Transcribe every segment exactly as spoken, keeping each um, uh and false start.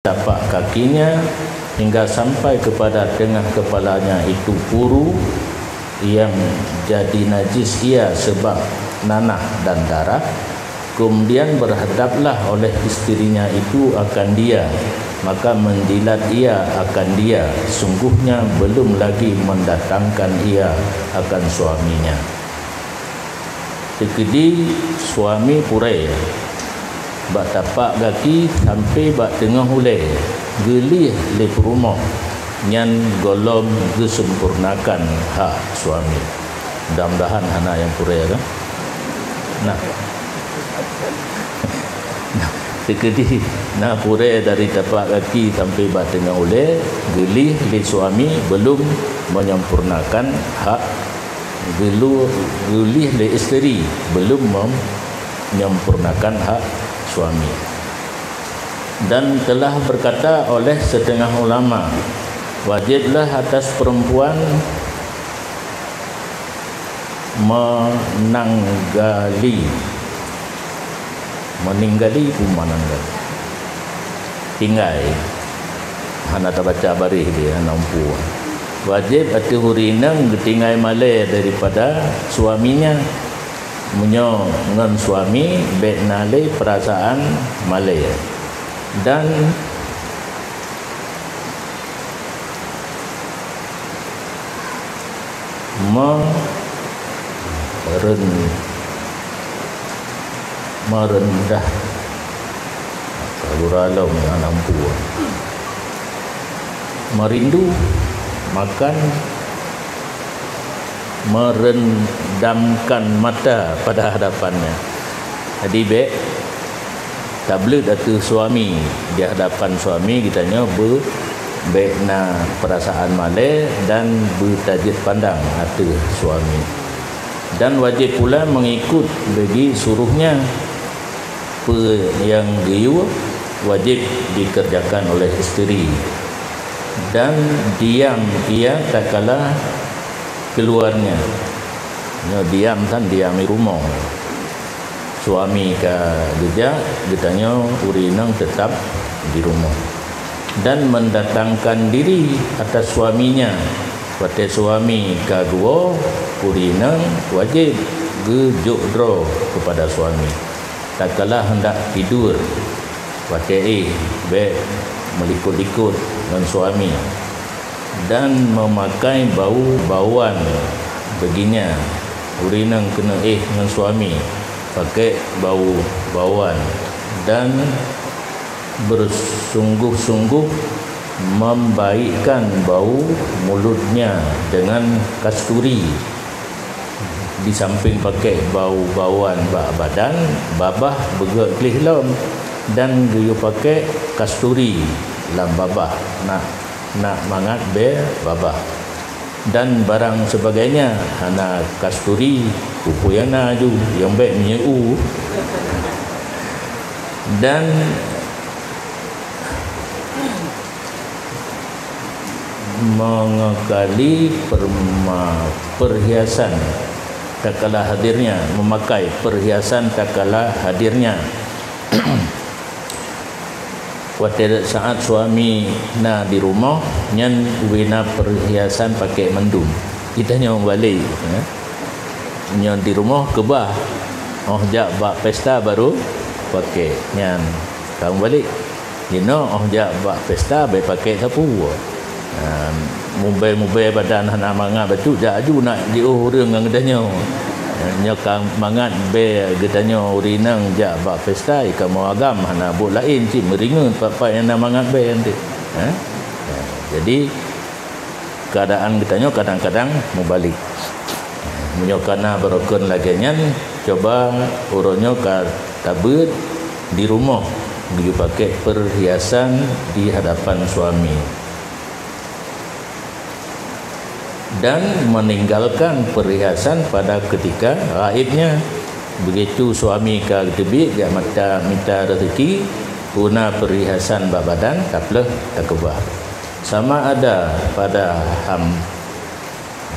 tapak kakinya hingga sampai kepada tengah kepalanya itu puru yang jadi najis ia sebab nanah dan darah, kemudian berhadaplah oleh isterinya itu akan dia, maka menjilat ia akan dia, sungguhnya belum lagi mendatangkan ia akan suaminya. Teukeudi suami purée, bak tapak gaki sampoe bak teungoh ulée, geulih lé peurumoh nyan gohlom geuseumpurnakan hak suami. Mudah-mudahan hana nyang purée, kan? Nah. Nah, teukeudi na purée dari tapak gaki sampoe bak teungoh ulée, geulih lé suami belum menyempurnakan hak gelu-, geulih lé isteri belum mem-, menyempurnakan hak suami. Dan telah berkata oleh setengah ulama, wajiblah atas perempuan menanggali, meninggali, peue mananggali? Tinggai. Hana tabaca baréh dia, hana mampu. Wajéb ateueh ureuëng inong geutinggai malée daripada suaminya. Meunyoe ngon suami, bék na lé peurasaan malée. Dan me-, ren-, merendah. Ka gura lom nyang nampu. Merindu, makan, merendamkan mata pada hadapannya. Jadi, bék tableuet ateueh suami, di hadapan suami geutanyoe beu-, bék na peurasaan malée dan beutajeuet pandang ateueh suami. Dan wajéb pula meungikut bagi suruhnya. Peue nyang geuyue wajéb dikeurjakan oleh isteri, dan diam ia tatkala keuluwarnya. Nyoe diam kan diam di rumoh. Suami ka geujak, geutanyoe ureuëng inong teutab di rumoh. Dan mendatangkan diri atas suaminya. Watée suami ka geuwoe, ureuëng inong wajéb geujok droe keupada suami. Tatkala hendak tidur, watée éh bék meulikot-likot ngon suami, dan meumakai bau-bauan beuginya. Ureuëng inong keuneuk éh ngon suami, pakék bau-bauan, dan bersungguh-sungguh membaikkan bau mulutnya dengan kasturi. Di sampéng pakék bau-bauan bak badan, babah beugét gleh lom, dan geuyue pakék kasturi lam babah, nak, nak mangat bée babah, dan barang sebagainya. Hana kasturi, peue-peue nyang na ju, nyang bék minyeuk u. Dan mengekali perma-, perhiasan tatkala hadirnya, memakai perhiasan tatkala hadirnya. Watée saat suami na di rumoh, nyan ubé na perhiasan pakék mandum. Geutanyoe meubalek, ya. Nyoe di rumoh keubah, óh jak bak pesta baru pakék. Nyan ka meubalek. Jinoe óh jak bak pesta bék pakék sapeue. Nah, mubée-mubée badan hana mangat bacut, jak aju nak jiôh ureuëng ngon geutanyoe. Nyoe ka mangat bée geutanyoe ureuëng inong jak bak pesta, i kamoe agam hana buet laén cit meuringeut pat-pat nyang na mangat bée nyan. Ha? Nah, jadi, keuadaan geutanyoe kadang-kadang meubalek. Meunyoe ka na beurukon lagée nyan, cuba uroe nyoe ka tabeuet di rumoh, geuyue pakék perhiasan di hadapan suami, dan meninggalkan perhiasan pada ketika gaibnya. Begitu suami ka geuteubiet jak mata mita rezeki, peue na perhiasan bak badan, tapleueh, takeubah. Sama ada pada ham-,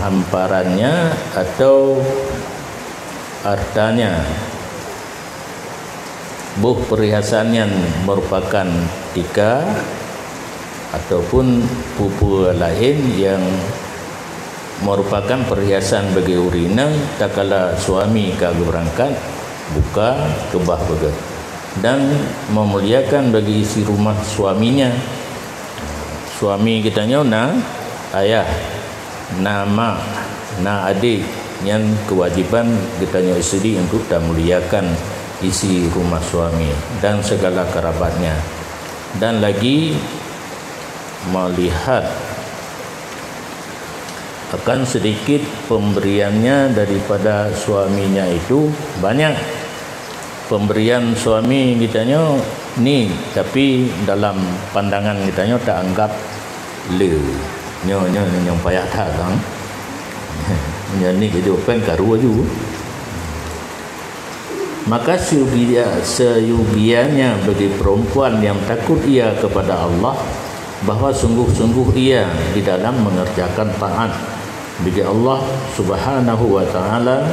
hamparannya atau hartanya. Boh perhiasan nyan merupakan tika, ataupun peue-peue laén nyang merupakan perhiasan bagi ureuëng inong tatkala suami ka geubeurangkat, buka, keubah beugét, dan memuliakan bagi isi rumah suaminya. Suami geutanyoe na ayah, na mak, na adék, nyan keuwajéban geutanyoe istri untuk tamuliakan isi rumah suami dan segala kerabatnya. Dan lagi melihat akan sedikit pemberiannya daripada suaminya itu banyak. Pemberian suami geutanyoe ni, tapi dalam pandangan geutanyoe taanggap le. Nyoe, nyoe, nyoe payah that, kan? Nyoe ni kehidupan karu aju. Maka seugia-, seugianya bagi perempuan yang takut ia kepada Allah, bahwa sungguh-sungguh ia di dalam mengerjakan taat bagi Allah Subhanahu wa Ta'ala,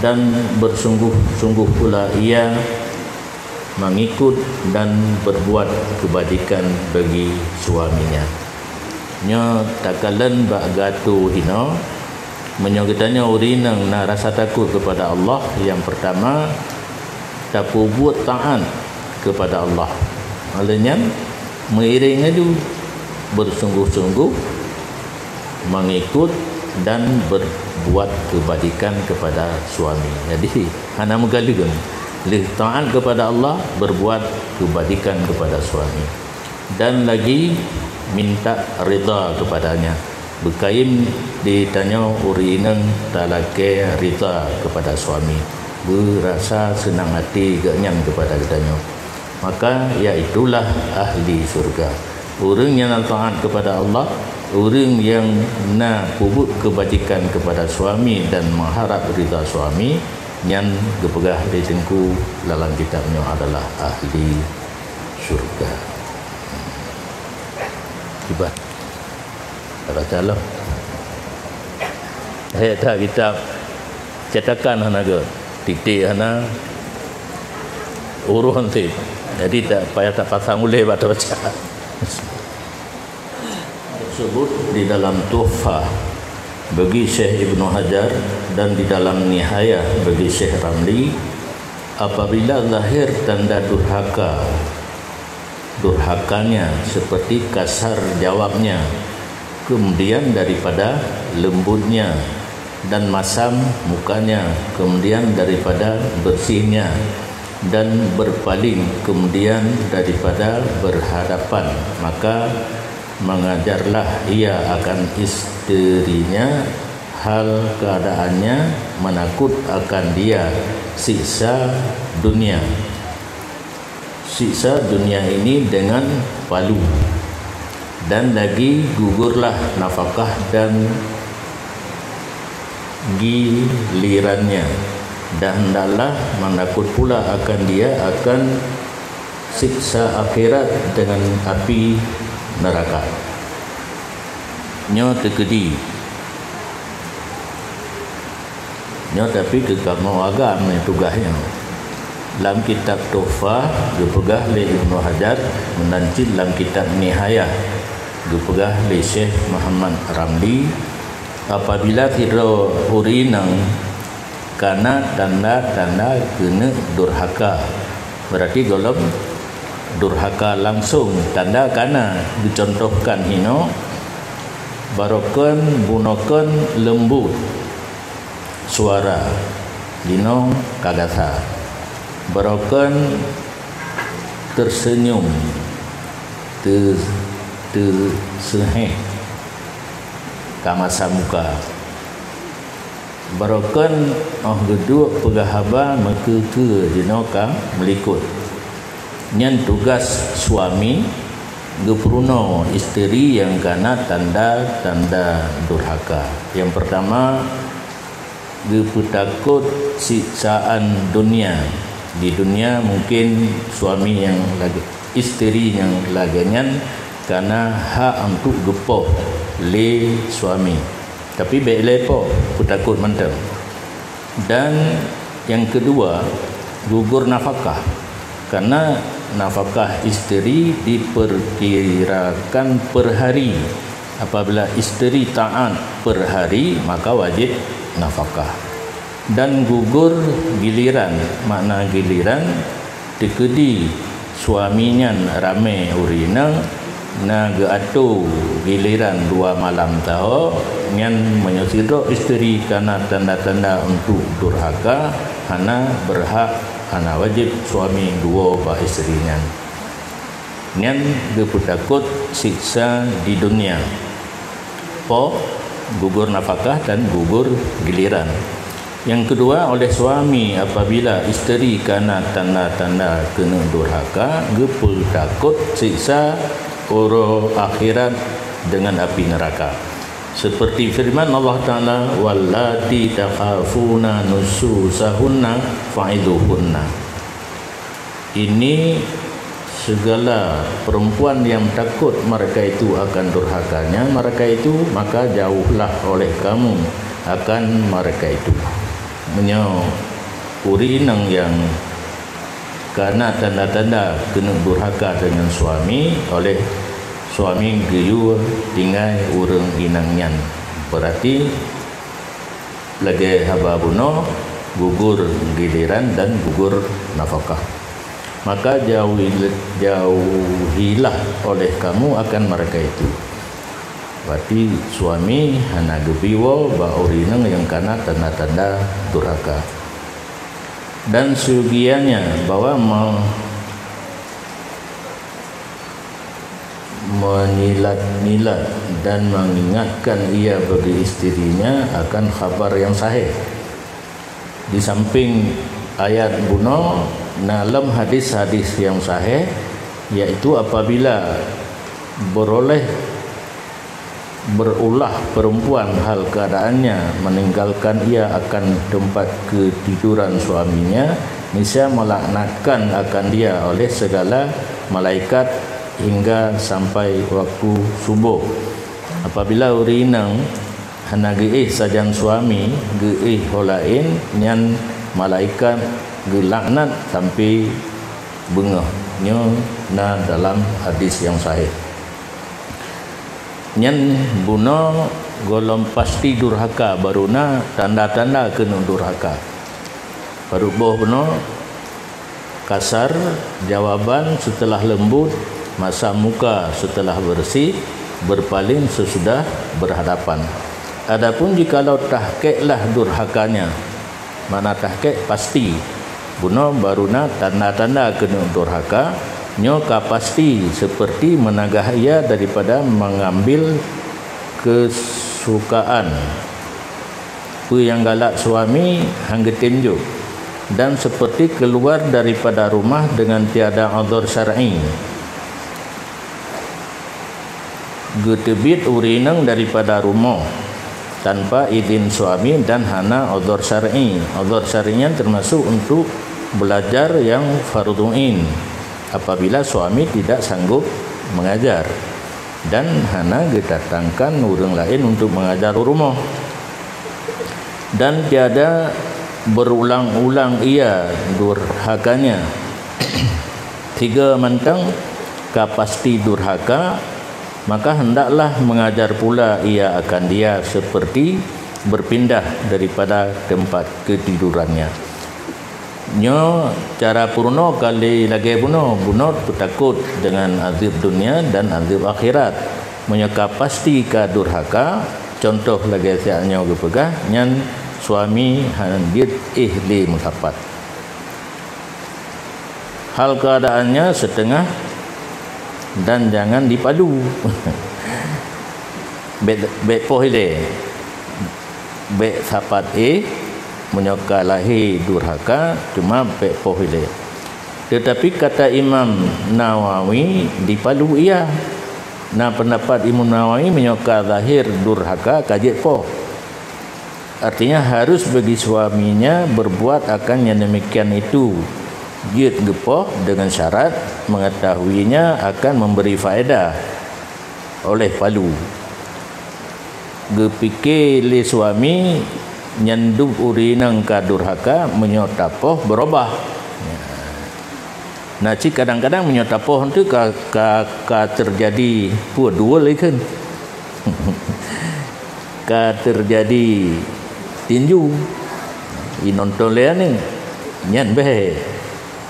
dan bersungguh-sungguh pula ia mengikut dan berbuat kebajikan bagi suaminya. Nyoe takalon bak geutanyoe hinoe, meunyoe geutanyoe ureuëng inong na rasa takot kepada Allah, yang pertama, tapeubuet taat kepada Allah. Oleh nyan, meuiréng aju bersungguh-sungguh mengikut dan berbuat kebajikan kepada suami. Jadi, hana meugaleueng. Lheueh taat kepada Allah, berbuat kebajikan kepada suami. Dan lagi minta ridha kepadanya. Beukayém di tanyoe ureuëng inong talakée ridha kepada suami, beurasa seunang até geuhnyan kepada geutanyoe. Maka, iaitulah ahli syurga. Ureuëng nyang na taat kepada Allah, ureuëng nyang na peubuet keubajikan kepada suami dan meuharab ridha suami, nyan geupeugah lé Teungku lam kitab nyoe adalah ahli syurga. Kiban. Baca lah. Hai, dah kitab cetakan hana ke? Titik hana, huruf hanti. Jadi tak payah tapasang ulée bak tabaca. Tersebut di dalam Tuhfah bagi Syekh Ibnu Hajar dan di dalam Nihayah bagi Syekh Ramli, apabila lahir tanda durhaka, durhakanya seperti kasar jawabnya, kemudian daripada lembutnya, dan masam mukanya, kemudian daripada bersihnya, dan berpaling, kemudian daripada berhadapan, maka mengajarlah ia akan isterinya hal keadaannya menakut akan dia siksa dunia. Siksa dunia ini dengan palu, dan lagi gugurlah nafkah dan gilirannya, dan hendaklah menakut pula akan dia akan siksa akhirat dengan api neraka. Nyoe teukeudi. Nyoe tapi keu kamoe agam nyoe tugaih nyoe. Lam kitab Tuhfah geupeugah lé Ibnu Hajar, meunan cit lam kitab Nihayah geupeugah lé Syekh Muhammad Ramli, apabila sidroe ureuëng inong kana tanda-tanda keuneuk durhaka, berarti gohlom durhaka langsung, tanda kana geucontohkan hinoe, barokon bunoe kon leumbot suara, jinoe ka gasa. Barokon teuseunyum, teu-, teuseuhéh, ka masam muka. Barokon óh geuduek peugah haba meukeue-keue jinoe ka meulikot. Nyan tugaih suami geupeurunoe isteri nyang kana tanda-tanda durhaka. Nyang peurtama, geupeutakot siksaan dunia. Di dunia mungken suami nyang lagée, isteri nyang lagée nyan kana hak untuk geupoh lé suami. Tapi bék lé poh, peutakot mantong. Dan nyang keudua, gugur nafakah. Karena nafkah isteri diperkirakan per hari. Apabila isteri taat per hari, maka wajib nafkah. Dan gugur giliran, makna giliran, teukeudi suami nyan ramé ureuëng inong, na geuatô giliran dua malam sahoe, nyan meunyoe sidroe isteri kana tanda-tanda untuk durhaka, hana beurhak, hana wajéb suami duwoe bak isteri nyan. Nyan geupeutakot siksa di dunia. Po, gugur nafkah dan gugur giliran. Yang kedua, oleh suami apabila isteri kana tanda-tanda keuneuk durhaka, geupeutakot siksa uroe akhirat dengan api neraka. Seperti firman Allah Taala, "Wallati takhafuna nusyuzahunna fa'idhuhunna." Ini segala perempuan yang takut mereka itu akan durhakanya mereka itu, maka jauhlah oleh kamu akan mereka itu. Meunyoe ureuëng inong nyang kana tanda-tanda keuneuk durhaka dengan suami, oleh suami geuyue tinggai ureuëng inong nyan, berarti lagée haba bunoe, gugur giliran dan gugur nafkah. Maka jauhi-, jauhilah oleh kamu akan mereka itu. Berarti suami hana geubri woe bak ureuëng inong nyang kana tanda-tanda durhaka. Dan seugianya bahwa me-, menyilat-nyilat dan mengingatkan ia bagi isterinya akan khabar yang sahih. Di samping ayat bunoe, na lom hadis-hadis yang sahih, yaitu apabila beroléh berulah perempuan hal keadaannya meninggalkan ia akan tempat ketiduran suaminya, niscaya melaknatkan akan dia oleh segala malaikat hingga sampai waktu subuh. Apabila ureuëng inong hana geuéh sajan suami, geuéh ho laén, nyan malaikat geulaknat sampai beungoh. Nyoe na dalam hadis nyang sahih. Nyan bunoe gohlom pasti durhaka, barô na tanda-tanda keuneuk durhaka. Barô boh bunoe kasar, jawaban setelah lembut, masam muka setelah bersih, berpaling sesudah berhadapan. Adapun jikalau tahkiklah durhakanya, makna tahkik pasti, bunoe barô na tanda-tanda keuneuk durhaka, nyoe ka pasti seperti meunagah ia daripada mengambil kesukaan. Peue nyang galak suami han geutem jok, dan seperti keluar daripada rumah dengan tiada uzur syar'i. Geuteubiet ureuëng inong daripada rumoh tanpa idin suami dan hana uzur syar'i. Uzur syar'i nyan teumasok untuk belajar nyang fardhu ain apabila suami tidak sanggup mengajar dan hana geudatangkan ureuëng laén untuk mengajar u rumoh. Dan tiada berulang-ulang ia durhakanya. Tiga mantong ka pasti durhaka, maka hendaklah mengajar pula ia akan dia seperti berpindah daripada tempat ketidurannya. Nyoe cara peurunoe kali lagée bunoe, bunoe peutakot dengan azeueb dunia dan azeueb akhirat. Meunyoe ka pasti ka durhaka, contoh lagée siat nyoe geupeugah, nyan suami han jeuet éh lé meusapat. Hal keadaannya setengah dan jangan dipalu. Bék, bék poh ilée. Bék sapat éh, meunyoe ka lahé durhaka, cuma bék poh ilée. Tetapi kata Imam Nawawi dipalu ia. Na pendapat Imam Nawawi meunyoe ka zahir durhaka ka jeuet poh. Artinya harus bagi suaminya berbuat akan yang demikian itu. Jeuet geupoh dengan syarat mengetahuinya akan memberi faedah oleh palu. Geupike lé suami nyan dub ureuëng inong ka durhaka meunyoe tapoh beurubah. Nah, cit kadang-kadang meunyoe tapoh tu ka, ka, ka teujadi peue duel ikheun. Ka teujadi tinju. Inonton lé aneuk. Nyan bèk.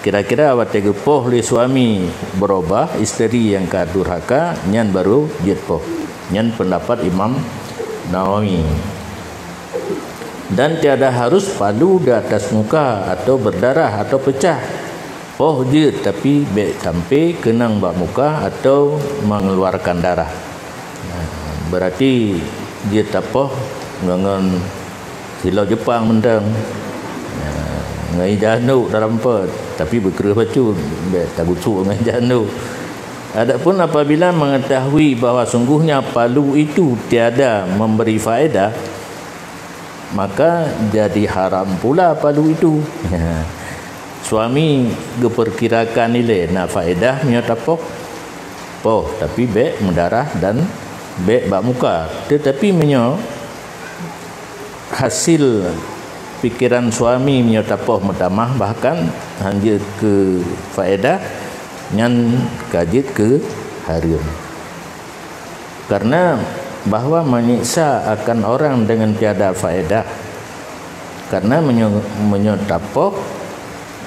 Kira-kira watèe geupoh lé suami beurubah, isteri nyang ka durhaka, nyan baru jeuet poh. Nyan peundapat Imam Nawawi. Dan tiada harus palu di atas muka atau berdarah atau pecah. Poh jeuet, tapi bèk sampai keunong bak muka atau mengeluarkan darah. Nah, berarti jeuet tapoh ngon, ngon silau Jepang mantong. Nah, ngon ija handuk dalam pot, tapi beukreueh bacut, bèk tagusuk ngon ija handuk. Adapun apabila mengetahui bahwa sungguhnya palu itu tiada memberi faedah, maka jadi haram pula palu itu. Suami geuperkirakan ilèe na faedah meunyoe tapoh, poh, tapi bèk meudarah dan bèk bak muka. Teutapi meunyoe hasil pikiran suami meunyoe tapoh meutamah bahkan hanjeuet keu faedah, nyan ka jeuet keu hareuem. Karena bahwa menyiksa akan orang dengan tiada faedah. Karena meunyoe, meunyoe tapoh,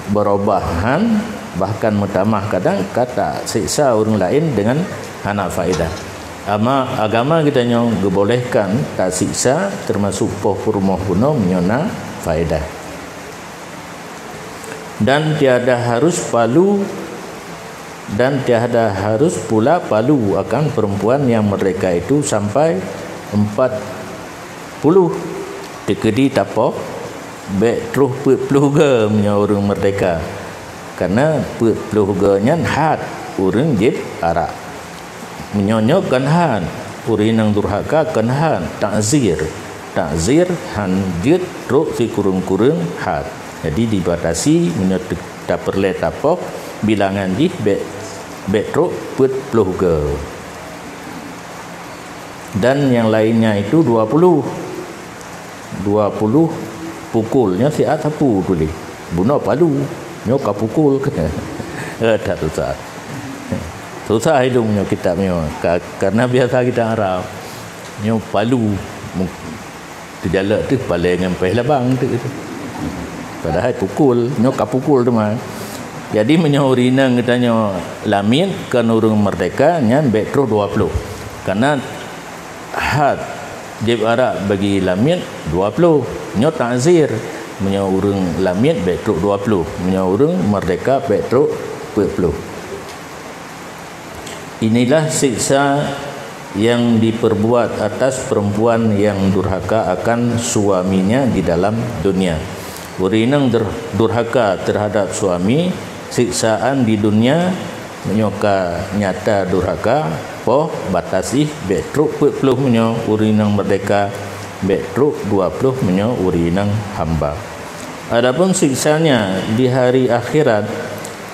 beurubah han, bahkan meutamah kadang ka tasiksa ureueng laén dengan hana faedah. Ama, agama geutanyoe geubolehkan tasiksa, teumasuk poh peurumoh bunoe meunyoe na faedah. Dan tiada harus palu, dan tiada harus pula palu akan perempuan yang merdeka itu sampai empat puluh. Teukeudi tapoh, bèk troh peuet ploh goe meunyoe ureueng merdeka. Karena peuet ploh goe nyan had ureueng jieb arak. Meunyoe nyoe kon had, ureueng nyang durhaka kon had, takzir. Takzir han jeuet trok sikureueng-kureueng had. Jadi dibatasi meunyoe te-, tapeureulèe tapoh bilangan jih bèk, bèk trok peuet ploh goe. Dan yang lainnya itu dua puluh. Dua puluh pukul. Nyoe siat sapeue tuléh. Bunoe palu. Nyoe ka pukul. Eh, that susah. Susah ilong nyoe kitab nyoe. Ka-, karena biasa kitab Arab. Nyoe palu. Mu-, teujalak teuh paleng ngon péh labang teuh. Padahai pukul. Nyoe ka pukul teuma. Jadi meunyoe ureueng inong geutanyoe lamiet kon ureueng merdeka, nyan bèk troh dua puluh. Karena had jieb arak bagi lamiet dua puluh. Nyoe takzir. Meunyoe ureueng lamiet bèk trok dua puluh. Meunyoe ureueng merdeka bèk trok peuet ploh. Inilah siksa yang diperbuat atas perempuan yang durhaka akan suaminya di dalam dunia. Ureueng inong dur-, durhaka terhadap suami, siksaan di dunia, meunyoe ka nyata durhaka, poh, batas jih bèk trok peuet ploh meunyoe ureueng inong merdeka, bèk trok dua ploh meunyoe ureueng inong hamba. Adapun siksanya di hari akhirat,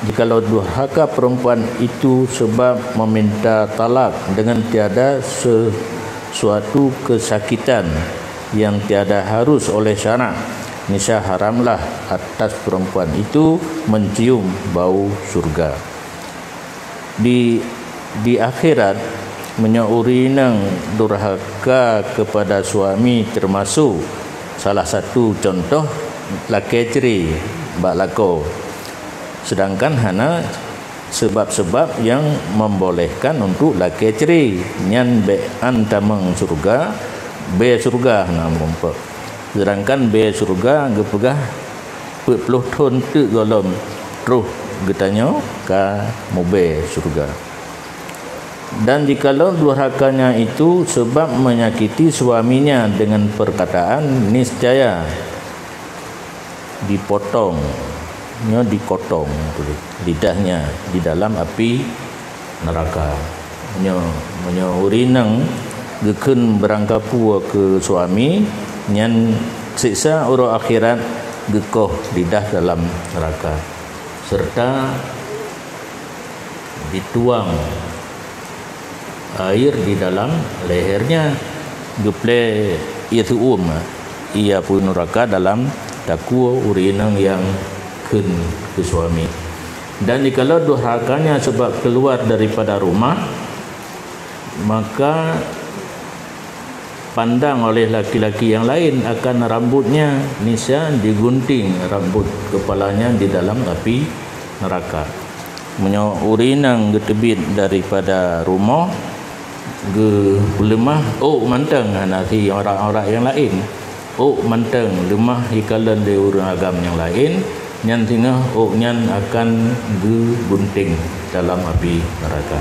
jikalau durhaka perempuan itu sebab meminta talak dengan tiada sesuatu kesakitan yang tiada harus oleh syarak, niscaya haramlah atas perempuan itu mencium bau surga. Di, di akhirat, meunyoe ureueng inong durhaka kepada suami, termasuk salah satu contoh lakèe cerai bak lakoe, sedangkan hana sebab-sebab yang membolehkan untuk lakèe cerai, nyan bèk an tamong syeuruga, bèe syeuruga hana meurumpok. Sedangkan bèe syeuruga geupeugah peuet ploh thon teuk gohlom troh geutanyoe ka mubèe syeuruga. Dan jikalau durhakanya itu sebab menyakiti suaminya dengan perkataan, niscaya dipotong, nyoe dikotong lidahnya di dalam api neraka. Nyoe, meunyoe ureueng inong geukheun beurangkapeue keu suami, nyan siksa uroe akhirat geukoh lidah dalam neraka, serta dituang air di dalam lehernya, geuplè ié seu'uem, ié apui nuraka dalam takue ureueng inong nyang kheun keu suami. Dan jikalau durhakanya sebab keluar daripada rumah, maka pandang oleh laki-laki yang lain akan rambutnya, niscaya digunting rambut kepalanya di dalam api neraka. Meunyoe ureuëng nyang geuteubiet daripada rumoh, geupeuleumah ôk mantong hana si aurat-aurat nyang laén. Ôk mantong leumah ikalon lé ureuëng agam nyang laén, nyan singoh ôk nyan akan geugunting dalam api neraka.